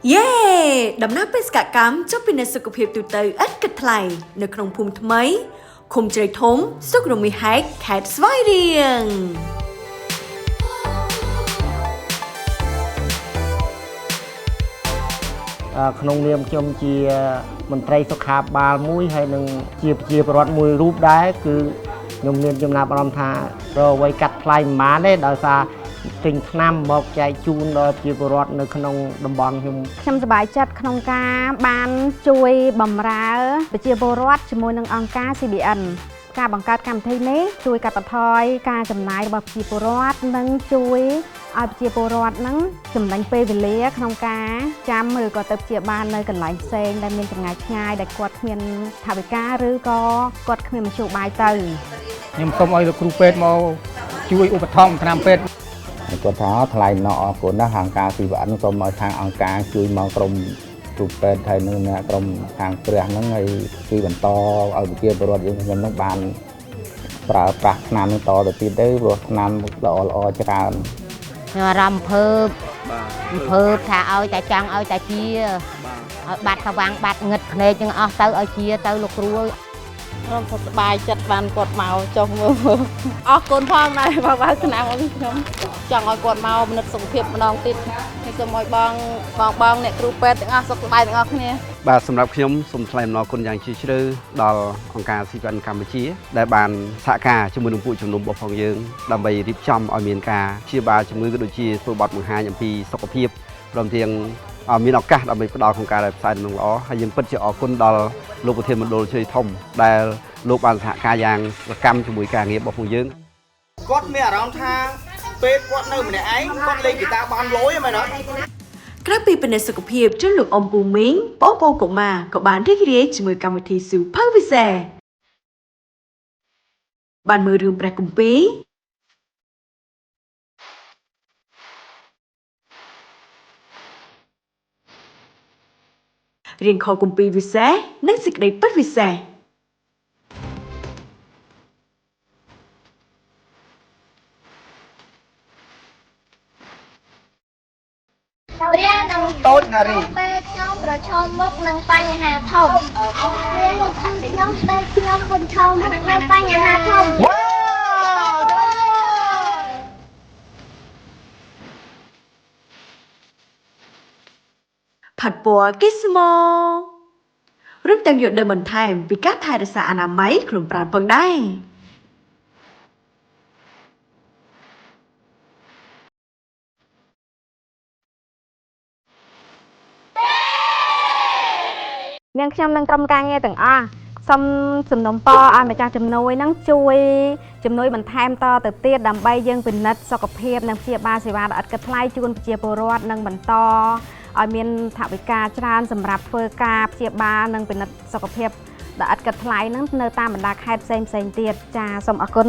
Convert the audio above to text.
យេដំណើរបេសកកម្មចុះពិនិត្យសុខភាពទូទៅឥតគិតថ្លៃនៅក្នុងភូមិថ្មីឃុំជ្រៃធំស្រុករមាសហែកខេត្តស្វាយរៀង ក្នុងនាមខ្ញុំជាមន្ត្រីសុខាភិបាលមួយហើយនឹងជាប្រជាពលរដ្ឋមួយរូបដែរគឺខ្ញុំមានចំណាប់អារម្មណ៍ថារកអ្វីកាត់ថ្លៃមិនបានទេដោយសារទិញថ្នាំមកចែកជូនដល់ប្រជាពលរដ្ឋនៅក្នុងតំបន់ខ្ញុំ ខ្ញុំសប្បាយចិត្តក្នុងការបានជួយបម្រើប្រជាពលរដ្ឋជាមួយនឹងអង្គការ CBN ការបង្កើតកម្មវិធីនេះជួយកាត់បន្ថយការចំណាយរបស់ប្រជាពលរដ្ឋនិងជួយឲ្យប្រជាពលរដ្ឋនឹងចំណេញពេលវេលាក្នុងការចាំឬក៏ទៅព្យាបាលនៅកន្លែងផ្សេងដែលមានចម្ងាយឆ្ងាយដែលគាត់គ្មានថវិកាឬក៏គាត់គ្មានមធ្យោបាយទៅ ខ្ញុំសូមឲ្យលោកគ្រូពេទ្យមកជួយឧបត្ថម្ភថ្នាំពេទ្យ គាត់ថាថ្លែងអំណរអរគុណណាស់អង្គការ CBN សូមឲ្យខាងអង្គការជួយមកក្រុមគ្រូពេទ្យហើយនឹងអ្នកក្រុមខាងព្រះហ្នឹងហើយជួយបន្តឲ្យប្រជាពលរដ្ឋយើងខ្ញុំនឹងបានប្រើប្រាស់ថ្នាំនឹងតទៅទៀតទៅព្រោះថ្នាំល្អល្អច្រើន ខ្ញុំអារម្មណ៍ភើបភើបថាឲ្យតែចង់ឲ្យតែជាឲ្យបាត់ស្វាងបាត់ងឹតភ្នែកទាំងអស់ទៅឲ្យជាទៅលោកគ្រូ ខ្ញុំក៏សប្បាយចិត្តបានគាត់មកចុះមើលអរគុណផងដែរបើបើថ្នាំឲ្យខ្ញុំចង់ឲ្យគាត់មកពិនិត្យសុខភាពម្ដងទៀតហើយសូមឲ្យបងបងបងអ្នកគ្រូពេទ្យទាំងអស់សុខសប្បាយទាំងអស់គ្នា បាទសម្រាប់ខ្ញុំសូមថ្លែងអំណរគុណយ៉ាងជ្រាលជ្រៅដល់អង្គការ CBN កម្ពុជាដែលបានសហការជាមួយនឹងពួកជំនុំរបស់ផងយើងដើម្បីរៀបចំឲ្យមានការព្យាបាលជំងឺក៏ដូចជាធ្វើបទបង្ហាញអំពីសុខភាពព្រមទាំងមានឱកាសដើម្បីផ្ដល់ក្នុងការផ្សាយដំណឹងល្អហើយយើងពិតជាអរគុណដល់លោកប្រធានមណ្ឌលជ្រៃធំដែលលោកបានសហការយ៉ាងសកម្មជាមួយការងាររបស់ពួកយើង គាត់មានអារម្មណ៍ថាពេលគាត់នៅម្នាក់ឯងគាត់លេងហ្គីតាបានលយហ្នឹងមែនអត់ ក្រៅពីពិនិត្យសុខភាពជូនលោកអ៊ំពូមីងបងប្អូនកុមារក៏បានរីករាយជាមួយកម្មវិធីស៊ូភៅពិសេសបានមើលរឿងព្រះគម្ពីររៀនខគម្ពីរពិសេសនិងសេចក្តីពិតពិសេស ព្រះនឹង តូចណារី ពេលខ្ញុំប្រឈមមុខនឹងបញ្ហាធំព្រះនឹងខ្ញុំពេលខ្ញុំប្រឈមមុខនឹងបញ្ហាធំ វ៉ាវ ផាត់ពណ៌គីស្មូរួមទាំងយល់ដឹងបន្ថែមពីការថែរក្សាអនាម័យខ្លួនប្រាណផងដែរ នាងខ្ញុំនិងក្រុមការងារទាំងអស់សូមសំណូមពរឲ្យម្ចាស់ជំនួយនឹងជួយជំនួយបន្ថែមតទៅទៀតដើម្បីយើងពិនិត្យសុខភាពនិងព្យាបាលសេវាដ៏ឥតគិតថ្លៃជូនប្រជាពលរដ្ឋនិងបន្តឲ្យមានថវិកាច្រើនសម្រាប់ធ្វើការព្យាបាលនិងពិនិត្យសុខភាពដ៏ឥតគិតថ្លៃនឹងនៅតាមបណ្ដាខេត្តផ្សេងផ្សេងទៀតចាសូមអរគុណ